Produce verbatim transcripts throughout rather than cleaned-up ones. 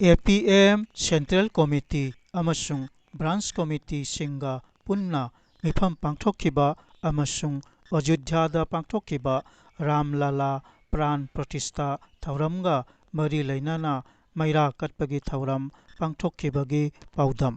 ꯑꯦ P M Central Committee ꯑꯃꯁꯨꯡ Branch Committeeꯁꯤꯡꯒ ꯄꯨꯟꯅ ꯃꯤꯐꯝ ꯄꯥꯡꯊꯣꯛꯈꯤꯕ ꯑꯃꯁꯨꯡ ꯑꯌꯨꯙ꯭ꯌꯥꯗ ꯄꯥꯡꯊꯣꯛꯈꯤꯕ ꯔꯥꯝ ꯂꯥꯂꯥ ꯄ꯭ꯔꯥꯟ ꯄ꯭ꯔꯇꯤꯁꯊꯥ ꯊꯧꯔꯝꯒ ꯃꯔꯤ ꯂꯩꯅꯅ ꯃꯩꯔꯥ ꯀꯠꯄꯒꯤ ꯊꯧꯔꯝ ꯄꯥꯡꯊꯣꯛꯈꯤꯕꯒꯤ ꯄꯥꯎꯗꯝ꯫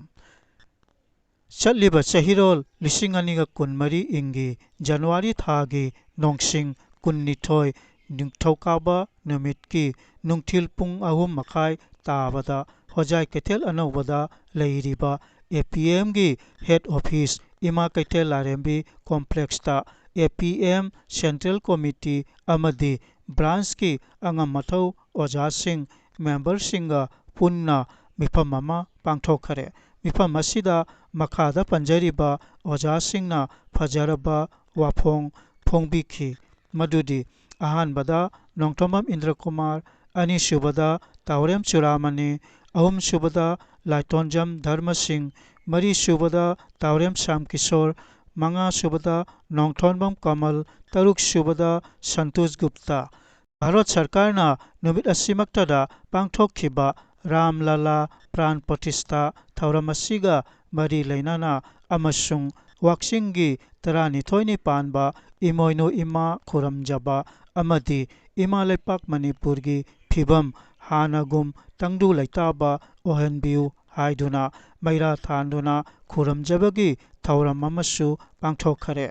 ꯆꯠꯂꯤꯕ ꯆꯍꯤꯔꯣꯜ ꯂꯤꯁꯤꯡ ꯑꯅꯤꯒ ꯀꯨꯟꯃꯔꯤ ꯏꯪꯒꯤ ꯖꯅꯋꯥꯔꯤ ꯊꯥꯒꯤ ꯅꯣꯡꯁꯤꯡ ꯀꯨꯟꯅꯤꯊꯣꯏ, ꯅꯤꯡꯊꯧꯀꯥꯕ ꯅꯨꯃꯤꯠꯀꯤ ꯅꯨꯡꯊꯤꯜ ꯄꯨꯡ ꯑꯍꯨꯝ ꯃꯈꯥꯏ ꯇꯥꯕꯗ ꯍꯣꯖꯥꯏ ꯀꯩꯊꯦꯜ ꯑꯅꯧꯕꯗ ꯂꯩꯔꯤꯕ ꯑꯦ ꯄꯤ ꯑꯦꯝꯒꯤ Head Office ꯏꯃꯥ ꯀꯩꯊꯦꯜ ꯂꯥꯏꯔꯦꯝꯕꯤ Complexꯇ ꯑꯦ ꯄꯤ ꯑꯦꯝ Central Committee ꯑꯃꯗꯤ Branchꯀꯤ ꯑꯉꯝ ꯑꯊꯧ ꯑꯣꯖꯥꯁꯤꯡ, memberꯁꯤꯡꯒ ꯄꯨꯟꯅ ꯃꯤꯐꯝ ꯑꯃ ꯄꯥꯡꯊꯣꯛꯈꯔꯦ꯫ ꯃꯤꯐꯝ ꯑꯁꯤꯗ ꯃꯈꯥꯗ ꯄꯟꯖꯔꯤꯕ ꯑꯣꯖꯥꯁꯤꯡꯅ ꯐꯖꯔꯕ ꯋꯥꯐꯣꯡ ꯐꯣꯡꯕꯤꯈꯤ, ꯃꯗꯨꯗꯤ ꯑꯍꯥꯟꯕꯗ ꯅꯣꯡꯊꯣꯝꯕꯝ ꯏꯟꯗ꯭ꯔꯀꯨꯃꯥꯔ, ꯑꯅꯤꯁꯨꯕꯗ ꯇꯥꯎꯔꯦꯝ ꯆꯨꯔꯥꯃꯅꯤ, ꯑꯍꯨꯝꯁꯨꯕꯗ ꯂꯥꯏꯇꯣꯟꯖꯝ ꯙꯔꯃꯁꯤꯡ, ꯃꯔꯤꯁꯨꯕꯗ ꯇꯥꯎꯔꯦꯝ ꯁ꯭ꯌꯥꯝꯀꯤꯁꯣꯔ, ꯃꯉꯥꯁꯨꯕꯗ ꯅꯣꯡꯊꯣꯟꯕꯝ ꯀꯃꯜ, ꯇꯔꯨꯛꯁꯨꯕꯗ ꯁꯟꯇꯣꯁ ꯒꯨꯞꯇꯥ꯫ ꯚꯥꯔꯠ ꯁꯔꯀꯥꯔꯅ ꯅꯨꯃꯤꯠ ꯑꯁꯤꯃꯛꯇꯗ ꯄꯥꯡꯊꯣꯛꯈꯤꯕ ꯔꯥꯝ ꯂꯥꯂꯥ ꯄ꯭ꯔꯥꯟ ꯄ꯭ꯔꯇꯤꯁꯊꯥ ꯊꯧꯔꯝ ꯑꯁꯤꯒ ꯃꯔꯤ ꯂꯩꯅꯅ ꯑꯃꯁꯨꯡ ꯋꯥꯛꯆꯤꯡꯒꯤ ꯇꯔꯥꯅꯤꯊꯣꯏꯅꯤ ꯄꯥꯟꯕ ꯏꯃꯣꯏꯅꯨ ꯏꯃꯥ ꯈꯨꯔꯨꯝꯖꯕ ꯑꯃꯗꯤ ꯏꯃꯥ ꯂꯩꯄꯥꯛ ꯃꯅꯤꯄꯨꯔꯒꯤ ꯐꯤꯕꯝ ꯍꯥꯟꯅꯒꯨꯝ ꯇꯪꯗꯨ ꯂꯩꯇꯥꯕ ꯑꯣꯏꯍꯟꯕꯤꯌꯨ ꯍꯥꯏꯗꯨꯅ ꯃꯩꯔꯥ ꯊꯥꯟꯗꯨꯅ ꯈꯨꯔꯨꯝꯖꯕꯒꯤ ꯊꯧꯔꯝ ꯑꯃꯁꯨ ꯄꯥꯡꯊꯣꯛꯈꯔꯦ꯫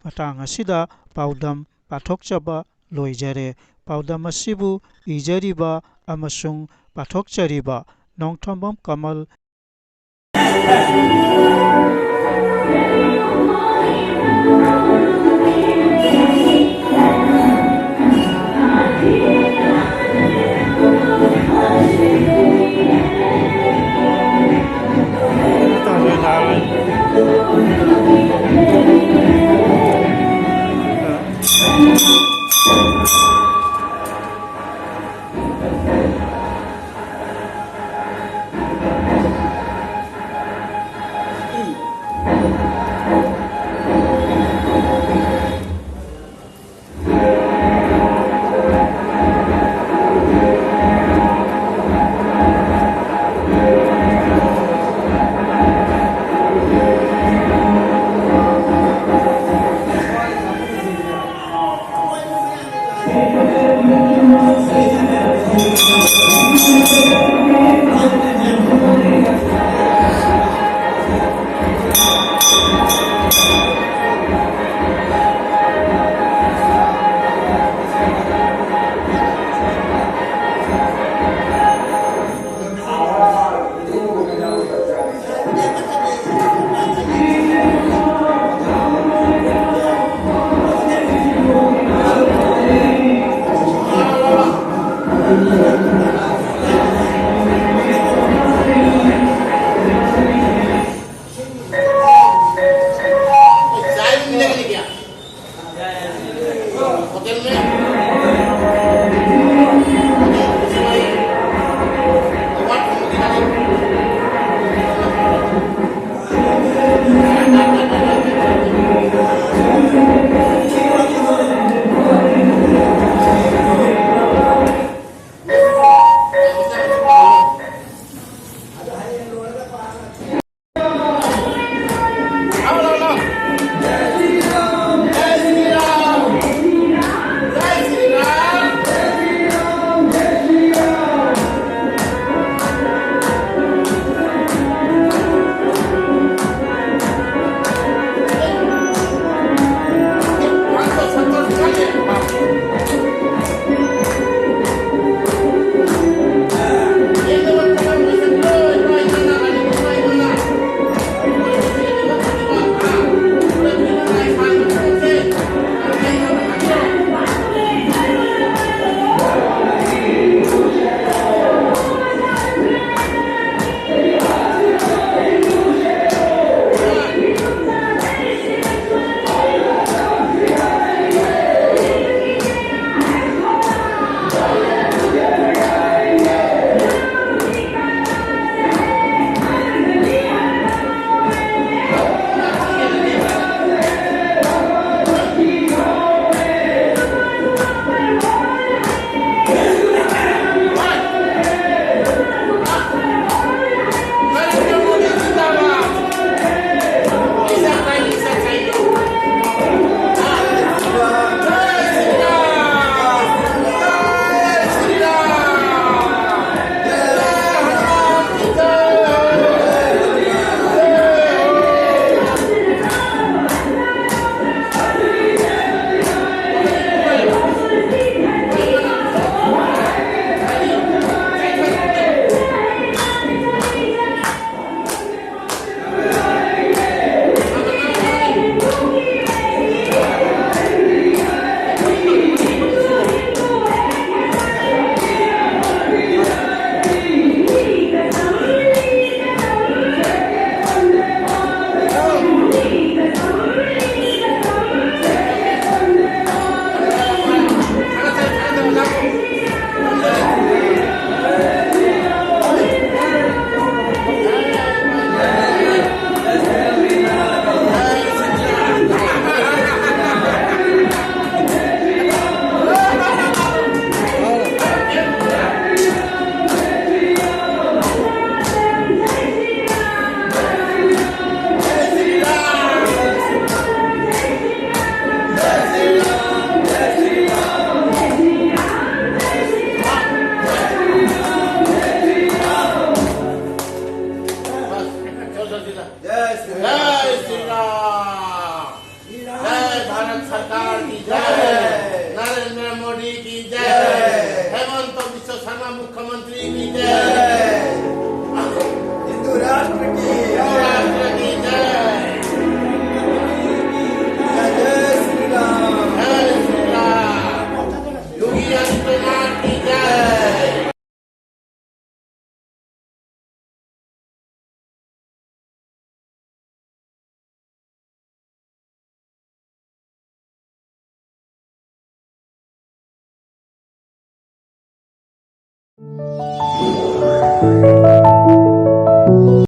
ꯃꯇꯥꯡ ꯑꯁꯤꯗ ꯄꯥꯎꯗꯝ ꯄꯥꯊꯣꯛꯆꯕ ꯂꯣꯏꯖꯔꯦ꯫ ꯄꯥꯎꯗꯝ ꯑꯁꯤꯕꯨ ꯏꯖꯔꯤꯕ ꯑꯃꯁꯨꯡ ꯄꯥꯊꯣꯛꯆꯔꯤꯕ ꯅꯣꯡꯊꯣꯝꯕꯝ ꯀꯃꯜ꯫ जय श्री राम। जय श्री राम। जय भारत सरकार की जय। नरेंद्र मोदी की जय। हेमंत बिश्व शर्मा मुख्यमंत्री की जय। हिंदू राष्ट्र की जय। जय श्री राम। जय श्री राम। योगी आदित्यनाथ की जय।